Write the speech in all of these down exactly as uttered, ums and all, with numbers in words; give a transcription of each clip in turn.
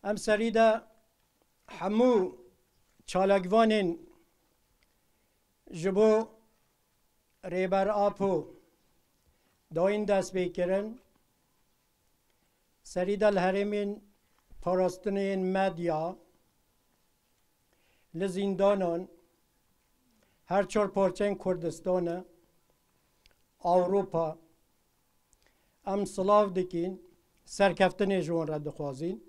Em serî de hemû çalakvanên ji bo Rêber Apo dayîn destpêkirin, serî de li herêmên parastinê yên medya, li zîndanan, her çar parçeyên Kurdistanê, Ewropa, em silav dikîn, serkeftinê ji wan re dixwazîn.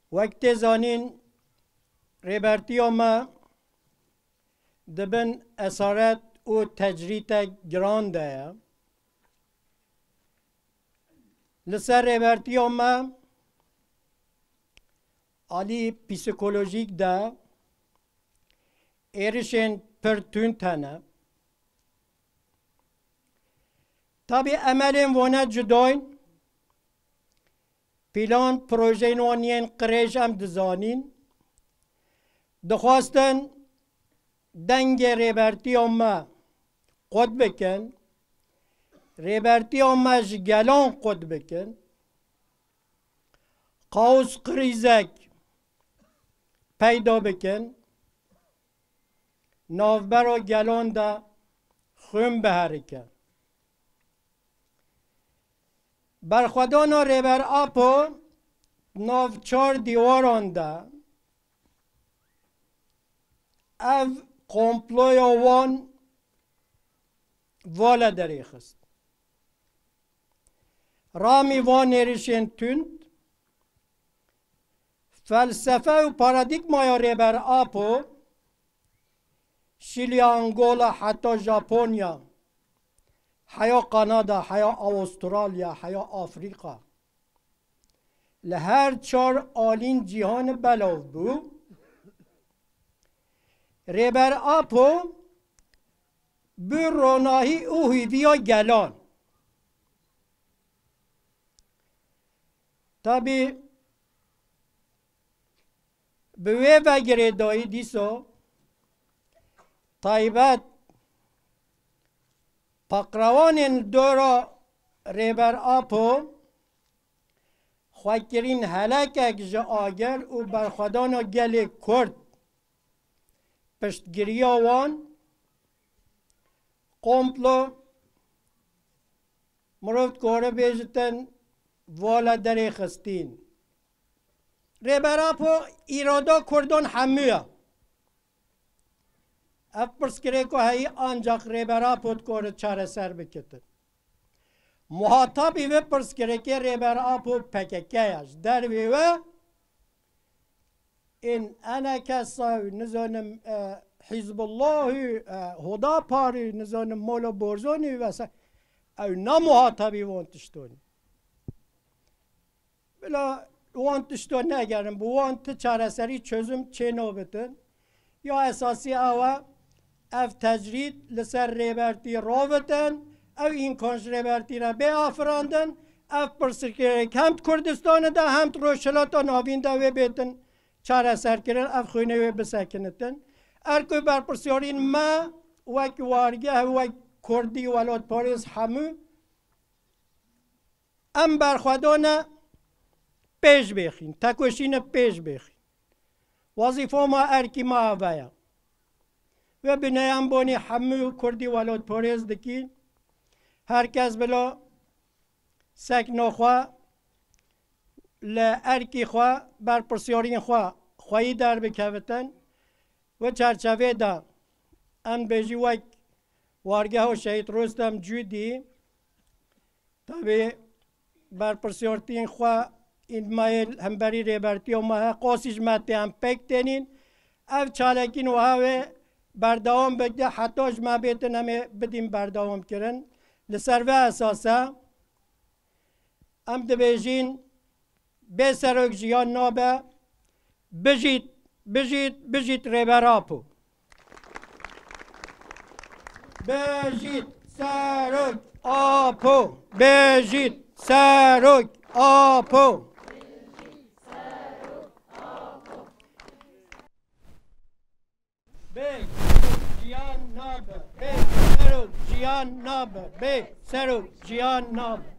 Wek tê zanîn, rêbertiya me di bin esaret û tecrîtek giran de ye. Li ser rêbertiya me alî psîkolojîk de êrişên pir tund hene. Tabî emelên wane cuda in. Plan, projeyên wan yên qirêj em dizanîn. Dixwastin dengê rêbertiya me qut bikin, rêbertiya me ji gelan qut bikin, kaos, krîzek peyda bikin, navbera gelan de xwîn biherike. Berxwedana Rêber Apo nav çar dîwaran de ev komploya wan vala derêxist. Ramî van êrişên tund, felsefe û paradîgmaya Rêber Apo, Şîlya, Angola, heta Japonya, heya Kanada, heya Avustralya, heya Afrîka, li her çar alîn cîhanê belav bû. Rêber Apo bû ronahî û hîviya gelan. Tabî bi wê ve girêdayî dîsa taybet paqrewanên dora Rêber Apo xwe kirîn helekek ji agir û berxwedana gelê Kurd, piştgiriya wan, komplo, mirov dikare bêjitin, vala derê xistîn. Rêber Apo îrada Kurdan hemû ye. Ev pirsgirêka heyî ancak Rêber Apo dikare çareser bikitin. Muhatabî vê pirsgirêkê Rêber Apo P K K ye. Ji dervê we ên E N K S a û nizanim, e, Hizbullah û, e, Hodapar û nizanim Mola Borzanî û vesa-, ew ne muhatabî wan tiştan in. Bila wan tiştan negerin, bi wan ti çareserî çözüm çê nabitin. Ya esasî ew e, ev tecrîd li ser Rêbertî rabitin, ew îmkan ji Rêbertî re bê afirandin, ev pirsgirêk hem di Kurdistanê de hem di Rojhilata Navîn de wê bêtin çareserkirin, ev xwînê wê bisekinitin. Erk û berpirsiyarîn me wek wargeh, wek Kurdî welatparêz hemû em berxwedane pêş bêxîn, tekoşîne pêş bêxîn. Wezîfa me, erkî me ava ye. Wê bineyên bonî hemû Kurdî welatparêz dikî. Her kes bila sekna xwe li erkî xwe, berpirsiyariyên xwe xweyî derbikevitin. Wê çerçevê de em bêjî wek wargeha Şehîd Rostem Cûdî, tabî berpirsiyartiyên xwe înmayê hemberî rêbertiya me he, qasî ji me tê em pêk tênîn. Ev çalakîn wiha wê berdewam bike, heta ji me bêtin em ê bidîn berdewam kirin. Li ser vê esas e, em dibêjin, bê serok jiyan nabe, bijît, bijît, bijît Rêber Apo. Bijît serok Apo. Bijît serok Apo. Bê serok jiyan nabe. Bê serok jiyan nabe. Bê serok jiyan nabe.